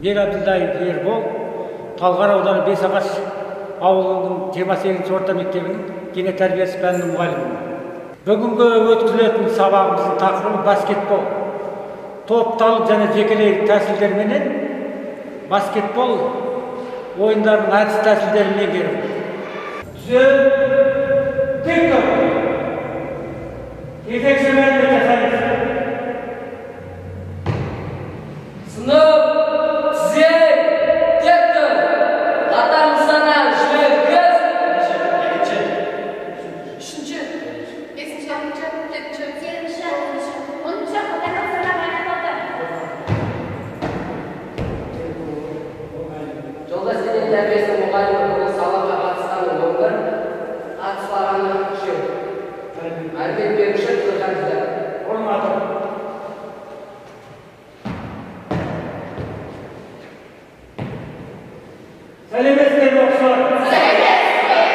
Мен Абділдаев Ербол, Талғар ауданы Бесағаш ауылының 28 орта мектебінің дене тәрбиесі пәнінің мұғалімімін. Бүгінгі өткізілетін сабағымыздың тақырыбы баскетбол. Топталып және жекелей тәсілдерменен баскетбол ойындарының әдіс тәсілдерін меңгеру. Түзел, тік тұр. Кезекші мәлімет жасаймыз. Сынып, түзел, тік тұр. Қатар нысана жүргіз. Екінші. Үшінші. Бесінші, алтыншы, жетінші, сегізінші, тоғызыншы, оныншы, қатар нысана аяқталды. Жолдас дене тәрбиесі мұғалімі бүгін сабаққа қатысқан 11, қатыспағаны 3. Мәлімет беруші кандидат. Орнына тұр. Сәлеметсіздер ме, оқушылар? Сәлеметсіздер.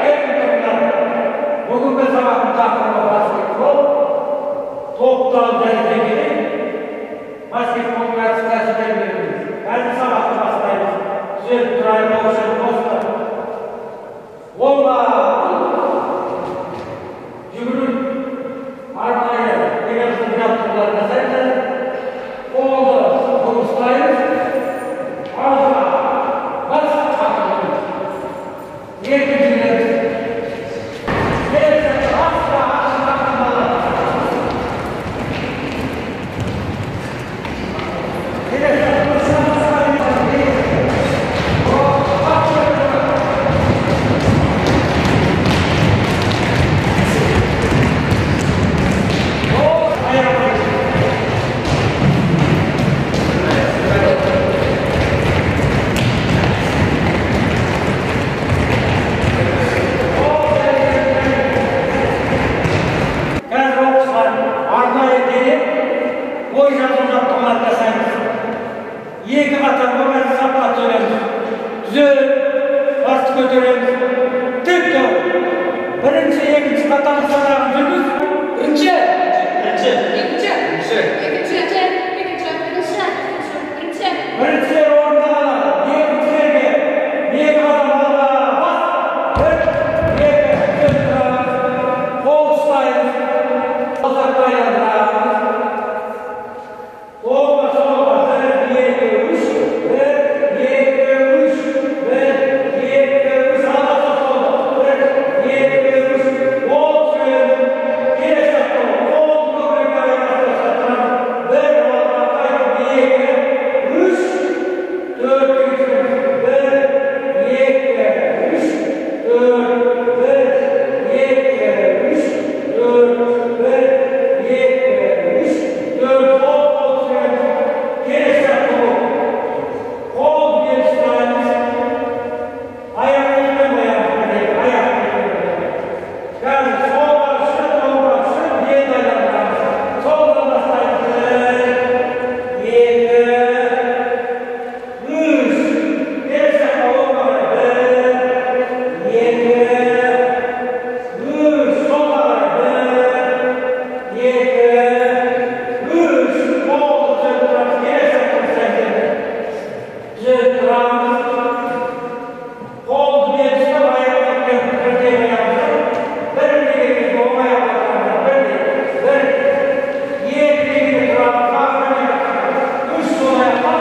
Еркін тұрыңдар. Бүгінгі сабақтың тақырыбы баскетбол. Топталып және жекелей баскетболдың әдіс тәсілдерін үйренеміз. Қазір сабақты бастаймыз. Түзеліп тұрайық, оқушы достар. Оңға жүгіру арнайы денеміздің жаттығуларын жасаймыз. Қолды бүгіп ұстаймыз. Алға бас қақырымыз. Еркін жүгіреміз. Келесі асқа ақырын балалар. Келесі Қазір оқушылар арнайы дене ой жазу жаттығуларын жасаймыз. Екі қатар болып сапқа түсеміз. Түзел, басты көтереміз. Тік тұр. Бірінші, екінші қатар санағын жүргіз. Бірінші. Бірінші. Екінші. Бірінші. Екінші. Екінші. Бірінші. Бірінші. Біріншілер орында қалады. Екіншілерге екі қадам алға бас. Бір, екі, түзел тұрамыз. Қол ұстаймыз. Саусақты аяндырамыз. Оңға, солға, бір, екі, үш. Бір, екі, үш. Бір, екі, үш. Алға, солға. Бір, екі, үш. Қол түсіреміз. Келесі жаттығу. Қолды көкірекке аяқтап ұстап. Бір, алға, қайтып, екі, үш, төрт, түсіреміз. Бір, екі, үш, төрт, бір, екі, үш, төрт, бір, екі, үш, төрт. Қол, қол түсіреміз. Келесі жаттығу. Қолды бері ұстаймыз. Аяқты үлкен қоямыз. Бірдей, аяқты үлкен қоямыз. Қазір солға үш, оңға үш, белді айландырамыз. Солдан бастаймыз. Бір, екі, үш. Келесі жаққа оңға қарай. Бір, екі, үш. Солға қарай. Бір, екі, үш. Қолды түзеп тұрамыз. Келесі жаққа жасаймыз. Түзеп тұрамыз. Қолды бері ұстап, аяқты үлкен бірдей қоямыз. Бір деген кезде оң аяққа тұрамыз. Бірдей. Бір, екі дегенде тұрамыз. Ақырын аяққа. Үш сол аяққа.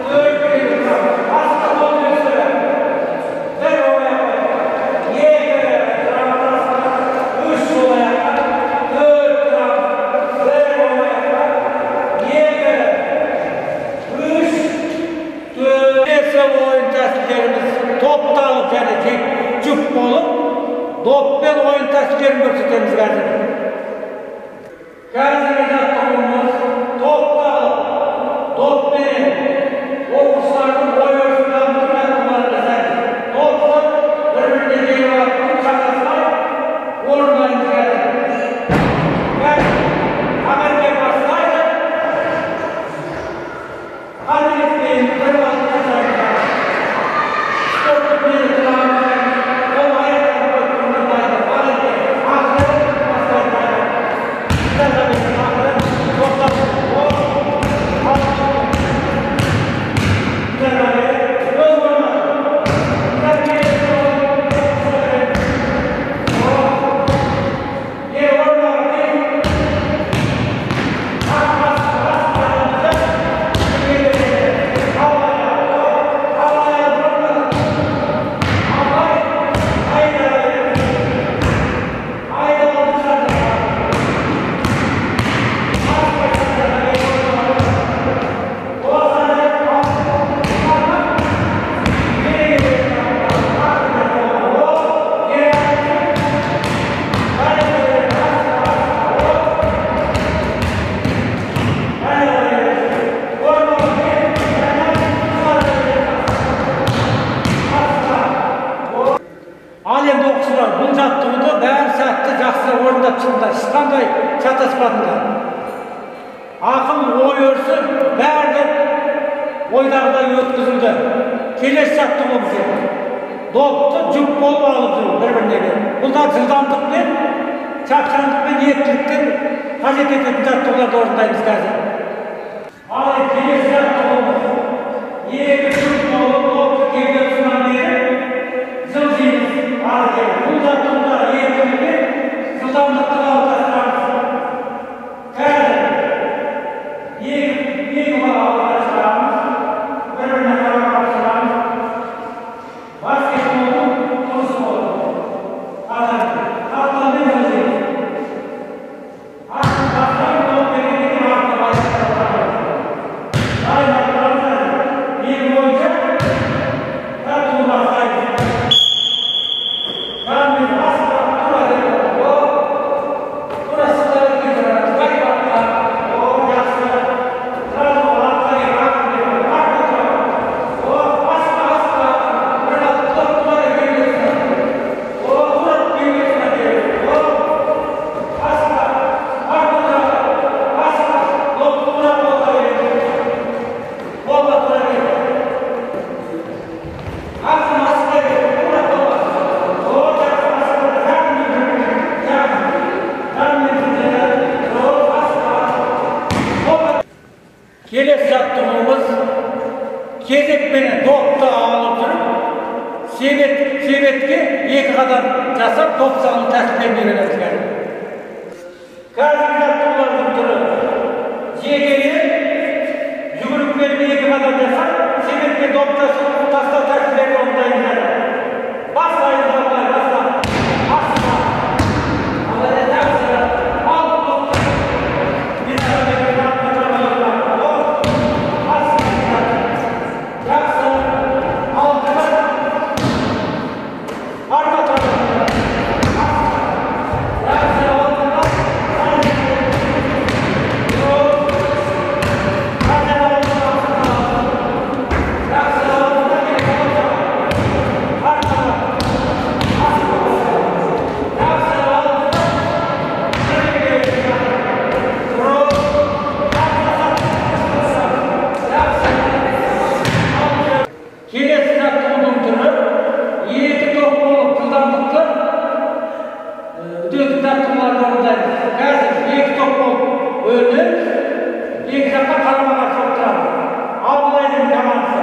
Төрт дегенде тұрамыз. Астына қол түсіреміз. Бір оң аяққа. Екі тұрамыз астына. Үш сол аяққа. Төрт тұрамыз. Бір оң аяққа. Екі, үш, төрт. Келесі ойын тәсілдеріміз топталып және тек жұп болып доппен ойын тәсілдерін көрсетеміз қазір. Қазіргі жаттығуымыз топталып доппенен оқушылардың ой өрісін дамыту жаттығуларын жасаймыз. Допты бір-біріне беріп алып, шатаспай орындаймыз қазір. Қазір Ақерке бастайды. Қателеспейміз, бір уақыт жасаймыз. Спорттық мені тұрамыз. Ол аяқтарын қойып орындайды. Ақерке ақырын бастайды. Ақырын. Оқушылар, бұл жаттығуды бәрі сәтті жақсы орындап шықтыңдар, ешқандай шатаспадыңдар. Ақыл ой өрісі бәрі ойдағыдай өткізілді. Келесі жаттығуымыз енді допты жұп болып алып жүру бір-біріне беріп. Бұл да жылдамдықпен, шапшаңдықпен, ептіліктен қажет ететін жаттығуларды орындаймыз қазір. Ал енді келесі жаттығуымыз екі жұп болып допты кеуде тұсынан беріп жылжимыз ары кері. Бұл жаттығуда ептілікпен жылдамдықты қалыптастырамыз. Қазір екі бала алдыға шығамыз, бір-біріне қарама-қарсы шығамыз. Баскетболдың тұрысы болады. Қапталмен жылжимыз. Артын бастаймыз, доп бергеннен кейін артына байланыстырамыз. Дайындап тұрамыз қазір. Белгі бойынша жаттығу бастаймыз. Жанымен асыра, тура келеді. Тура сызыққа келтіреміз. Қайтып артқа. Жақсы. Сразу артқа келіп, артқа келіп, артқа тұрамыз. Асыра, асыра. Бір қалыпты тура кеуде тұсына. Тура кеуде тұсына келеді. Асыра, артқа тұрамыз. Асыра, допты тура қолға береміз. Қолға тура береміз. Ақырын асықпай бер. Тура қолға. Жақсы, асықпа. Жақын жүріңіз. Жақын. Жанымен жүріңіз. Асықпа. Қолға. Келесі жаттығуымыз кезекпенен допты алып жүріп, себетке екі қадам жасап, доп салу тәсілдерін үйренеміз қазір. Қазіргі жаттығулардың түрі жекелеп, жүгіріп келіп екі қадам жасап, себетке доп тастау тәсілдерін орындаймыз қазір. Бастаймыз, абылай, баста. Асықпа. Молодец, жақсы. Ал допты. Бір қадам, екі қадам, асықпа. Жақсы. Алдыға. Арқа тұрамыз. Жақсы, алдыға. Жақсы, алдыға. Арқа. Жақсы, алдыға. Жақсы. Келесі жаттығудың түрі екі топ болып жылдамдықты үдетіп жаттығуларды орындаймыз. Қазір екі топ болып бөлінеміз, екі жаққа қарама-қарсы болып тұрамыз. Абылайдың командасы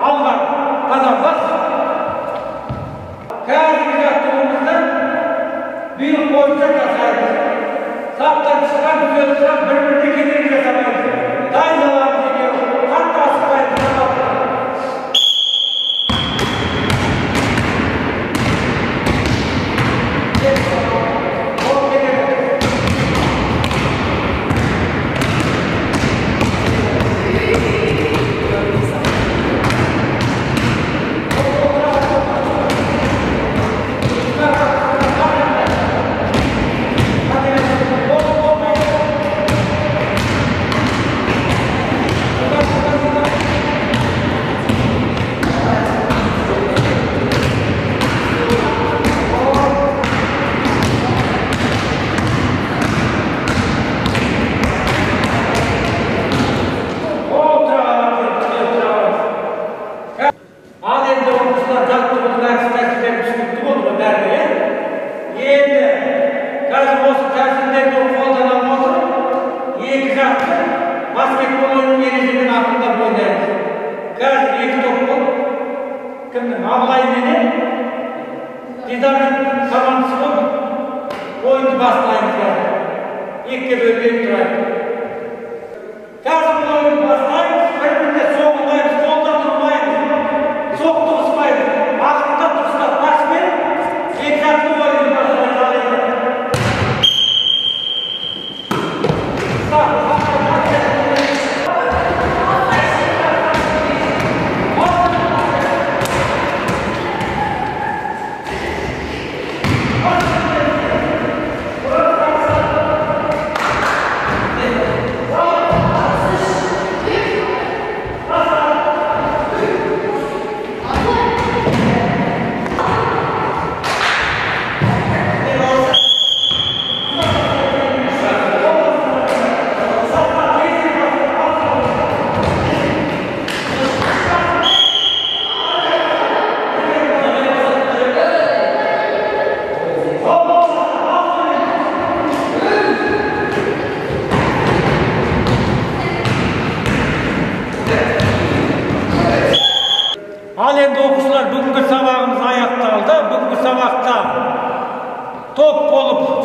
алға қадам бас. Қазіргі жаттығуымызда бұйрық бойынша жасаймыз. Саптан шыққан, түзетіп шыққан бір-біріне кедергі жасамаймыз. Дайындаламыз екеуі, қатты асықпаймыз. Ал енді оқушылар, жаттығудың әдіс тәсілдері түсінікті болды ғой бәріне, иә? Енді қазір осы тәсілдерді қолдана отырып, екі жақты баскетбол ойынының ережелерін ақырындап ойнаймыз. Қазір екі топ болып, кімнің Абылай менен Дидардың командасы болып ойынды бастаймыз қазір. Екіге бөлініп тұрайық. Қазір бұл ойынды бастаймыз, бір-біріне соғылмаймыз, қолдан ұрмаймыз, соқтығыспаймыз. Ақырындап дұрыстап пас беріп, екі жақты ойынды бастаймыз. Ал енді. Старт.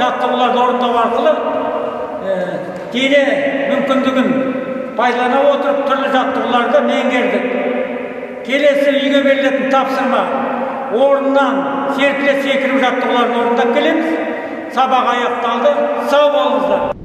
жаттығуларды орындау арқылы дене мүмкіндігін пайдалана отырып түрлі жаттығуларды меңгердік. Келесі үйге берілетін тапсырма орнынан серпіле секіру жаттығуларын орындап келеміз. Сабақ аяқталды. Сау болыңыздар.